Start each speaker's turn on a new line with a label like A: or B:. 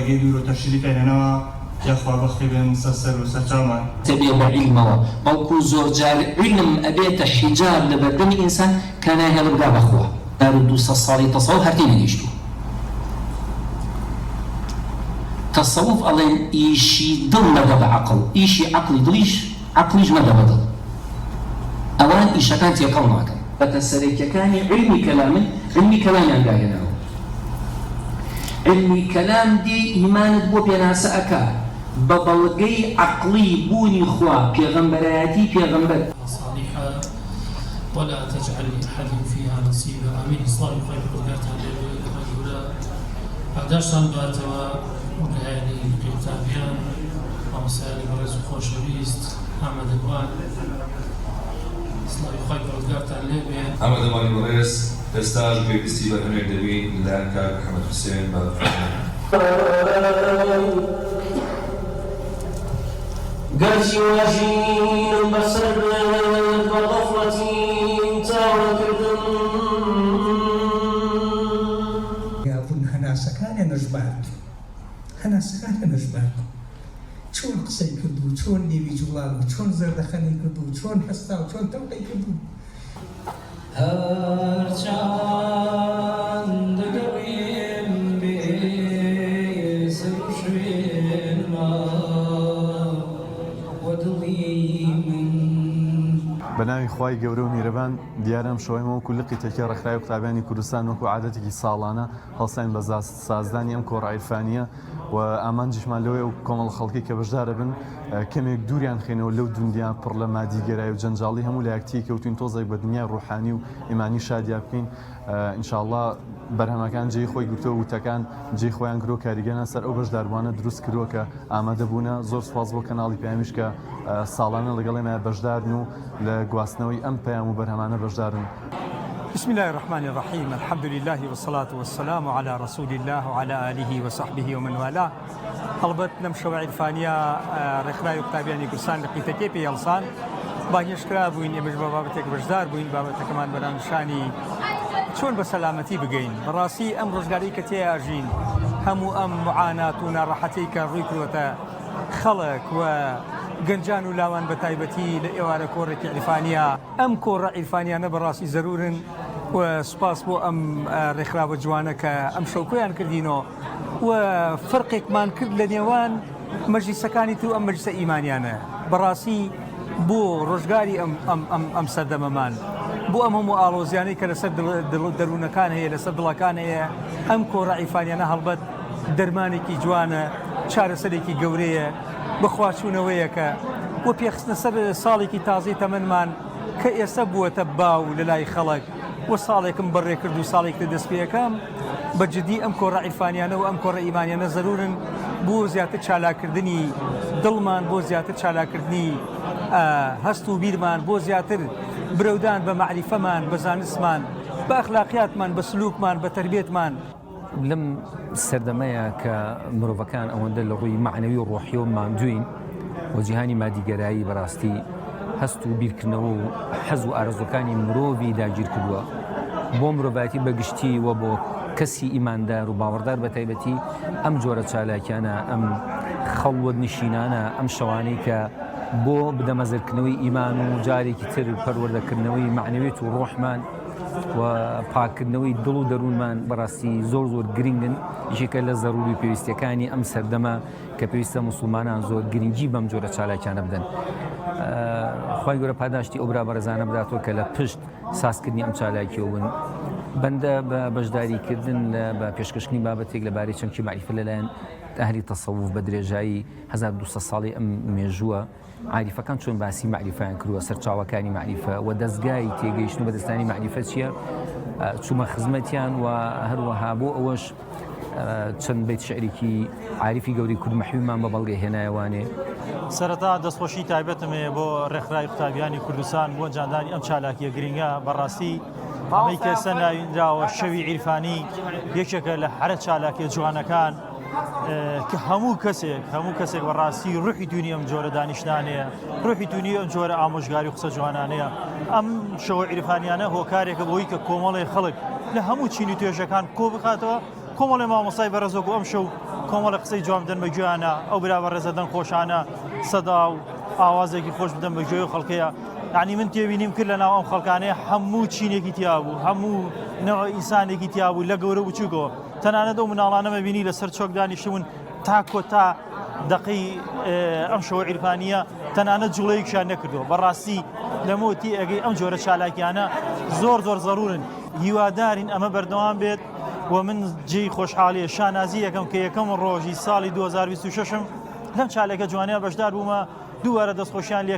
A: ڕێگەی دوورەوە تەشریفیان هێناوە یاخوا بەخێر بێن سەر سەر و سەر چاومان.
B: دەبێ بە عیلمەوە، بەڵکو زۆرجار عیلم ئەبێتە حیجاب لە بەردەمی ئینسان کە ناهێڵێ بگا بە خوا. 1200 ساڵی تەسەوف هەر تێی نەگەیشتووە. تەسەوف ئەڵێن ئیشی دڵ مەدە بە عەقڵ، ئیشی عەقڵی دڵیش عەقڵیش مەدە بە دڵ. ئەوان ئیشەکان تێکەڵ ناکەن. بابەتە سەرەکیەکانی عیلمی کەلامن، عیلمی کەلامیان داهێناوە. عیلمی کەلام دێ ئیمانت بۆ پێناسە ئەکا بە بەڵگەی عەقڵی بوونی خوا، پێغەمبەرایەتی پێغەمبەر.
C: صالحا ولا تجعل لأحد فیها نصیبا آمین سڵاوی خوای پەروەردگارتان لێ بێ خوای گەورە پاداشتان باتەوە برایانی قوتابیان مامۆستایانی بەڕێز و خۆشەویست ئامادەبوان سڵاوی خوای پەروەردگارتان لێ بێ.
D: ئامادەبوانی بەڕێز ئێستاش گوێبیستی بەرهەمێک دەبین لەلایەن کاک محمد حوسێن بابەفەرمان.
E: گەرچی وا ژینم بەسەر برد بە غەفڵەتیم چاوە کردم.
F: یابوون هەناسەکانیان ئەژمارد هەناسەکانیان ئەژمارد چۆن قسەی کرد و چۆن لێوی جوڵان و چۆن زەردەخەنەی کرد و چۆن هەستا و چۆن تەوقەی کرد و.
E: هەرچەند دەگەڕێم بێ سەروشوێن ماوە دڵی من.
G: بەناوی خوای گەورە و میرەبان، دیارە ئەم شەوە ئێمە وەکو لقی تەکیە ڕێکخراوی قوتابیانی کوردستان وەکو عادەتێکی ساڵانە هەڵساین بە سازدانی ئەم کۆڕە عیرفانییە و ئامانجیشمان لەوەیە ئەو کۆمەڵە خەڵکەی کە بەشدارەبن کەمێک دووریان خەینەوە لەو دونیا پڕ لە مادیگەرای و جەنجاڵی هەموو لایەک تێی کەوتوین تۆزێک بە دنیای ڕوحانی و ئیمانی شادیا بکەین ان شاء اللە بەرهەمەکان جێی خۆی گرتووە وتەکان جێی خۆیان گرتووە کاریگەریان سەر ئەو بەشداربووانە دروست کردووە کە ئامادە بوونە زۆر سوپاس بۆ کەناڵی پەیامیش کە ساڵانە لەگەڵ ئێمە بەشدارن و لە گواستنەوەی ئەم پەیام و بەرهەمانە بەشدارن.
H: بسم اللە الرحمن الرحیم الحمد للە والصلاة والسلام علی رسول اللە وعلی آله وصحبه ومن والاه هەڵبەت لەم شەوە عیرفانیە ڕێکخراوی قوتابیانی کوردستان لە قیتەکێ پێی هەڵسان بانگهێشت کرابووین ئێمەش بە بابەتێک بەشدار بووین بابەتەکەمان بە ناونیشانی چۆن بە سەلامەتی بگەین بەڕاستی ئەم ڕۆژگاری کە تێیا ژین هەموو ئەم معانات و ناڕەحەتی کە ڕووی کردوەتە خەڵک و گەنجان و لاوان بە تایبەتی لە ئێوارە کۆڕێکی عیرفانیە ئەم کۆڕە عیرفانیانە بەڕاستی زەرورن و سوپاس بۆ ئەم ڕێکخراوە جوانە کە ئەم شەوکۆیان کردینەوە و فەرقێکمان کرد لە نێوان مەجلیسەکانی تر و ئەم مەجلیسە ئیمانیانە بەڕاستی بۆ ڕۆژگاری ئەم ئەم ئەم ئەم سەردەمەمان بۆ ئەم هەموو ئاڵۆزیانەی کە لەسەر دەروونەکان هەیە لەسەر دڵەکان هەیە ئەم کۆڕە عیرفانیانە هەڵبەت دەرمانێکی جوانە چارەسەرێکی گەورەیە بەخواچوونەوەیەکە و پێخستنە سەر ساڵێکی تازەی تەمەنمان کە ئێستا بووەتە باو لە لای خەڵک و ساڵێکم بەڕێ کرد و ساڵێک تر دەست پێ ئەکەم بە جدی ئەم کۆڕە عیرفانیانە و ئەم کۆڕە ئیمانیانە زەرورن بۆ زیاتر چالاکردنی دڵمان بۆ زیاتر چالاکردنی هەست و بیرمان بۆ زیاتر برەودان بە مەعریفەمان بە زانستمان بە ئەخلاقیاتمان بە سلوکمان بە تەربیەتمان.
I: لەم سەردەمەیە کە مرۆڤەکان ئەوەندە لە ڕووی مەعنەوی و ڕۆحیەوە ماندووین و جیهانی مادیگەرایی بەڕاستی هەست و بیرکردنەوە و حەز و ئارەزوەکانی مرۆڤی داگیر کردووە بۆ مرۆڤایەتی بەگشتی و بۆ کەسی ئیماندار و باوەڕدار بە تایبەتی ئەم جۆرە چالاکیانە ئەم خەڵوەت نشینانە ئەم شەوانەی کە بۆ بدەمەزرکردنەوەی ئیمان و جارێکی تر پەروەردەکردنەوەی معنەوێت و ڕۆحمان و پاککردنەوەی دڵ و دەروونمان بەڕاستی زۆر زۆر گرنگن یەکێکە لە زەروری پێویستیەکانی ئەم سەردەمە کە پێویستە موسڵمانان زۆر گرنگی بەم جۆرە چالاکیانە بدەن خوای گەورە پاداشتی ئەو برا بەڕێزانە بداتەوە کە لە پشت سازکردنی ئەم چالاکیەوە بوون بەندە بە بەشداریکردن لە بە پێشکەشکردنی بابەتێک لەبارەی چەمکی مەعریفە لەلایەن ئەهلی تەسەوف بە درێژایی 1200 ساڵی ئەم مێژووە عاریفەکان چۆن باسی مەعریفەیان کردووە، سەرچاوەکانی مەعریفە و دەزگای تێگەیشتن و بەدەستانی مەعریفە چییە، چوومە خزمەتیان و هەروەها بۆ ئەوەش چەند بەیت شعرێکی عاریفی گەورەی کورد مەحویمان بە بەڵگە هێنایەوانێ.
J: سەرەتا دەستخۆشی تایبەتم هەیە بۆ ڕێکخراوی قوتابیانی کوردستان بۆ ئەنجامدانی ئەم چالاکیە گرنگە بەڕاستی ئەمەی کە ئێستا ناوینراوە شەوی عیرفانی یەکێکە لە هەرە چالاکیە جوانەکان کە هەموو کەسێک هەموو کەسێک بەڕاستی ڕوحی تونی ئەم جۆرە دانیشتانەیە ڕوحی تونی ئەم جۆرە ئامۆژگاری و قسە جوانانەیە ئەم شەوە عیرفانیانە هۆکارێکە بۆی کە کۆمەڵی خەڵک لە هەموو چین و توێژەکان کۆ بخاتەوە. کۆمەڵێ مامۆستای بەڕێز وەکو ئەمشەو کۆمەڵێ قسەی جوان بدەن بە گوێیانە، ئەو برا بەڕێزە دەنگ خۆشانە سەدا و ئاوازێکی خۆش بدەن بە گوێی خەڵکەیە. یعنی من تێبینیم کرد لە ناو ئەم خەڵکانەیە هەموو چینێکی تیا بوو، هەموو نەوع ئینسانێکی تیا بوو لە گەورە و بچووکەوە. تەنانەت ئەو مناڵانەمە بینی لەسەر چۆک دانیشتبوون تا کۆتا دەقەی ئەم شەوە عیرفانییە تەنانەت جوڵەیەکیان نەکردووە. بەڕاستی لەمەوە تێئەگەی ئەم جۆرە چالاکیانە زۆر زۆر زەرورن. هیوادارین ئەمە بەردەوام بێت و من جێی خۆشحاڵیە شانازی یەکەم کە یەکەم ڕۆژی ساڵی 2026م لەم چالاکە جوانەیە بەشدار بوومە دووبارە دەستخۆشیان لێ.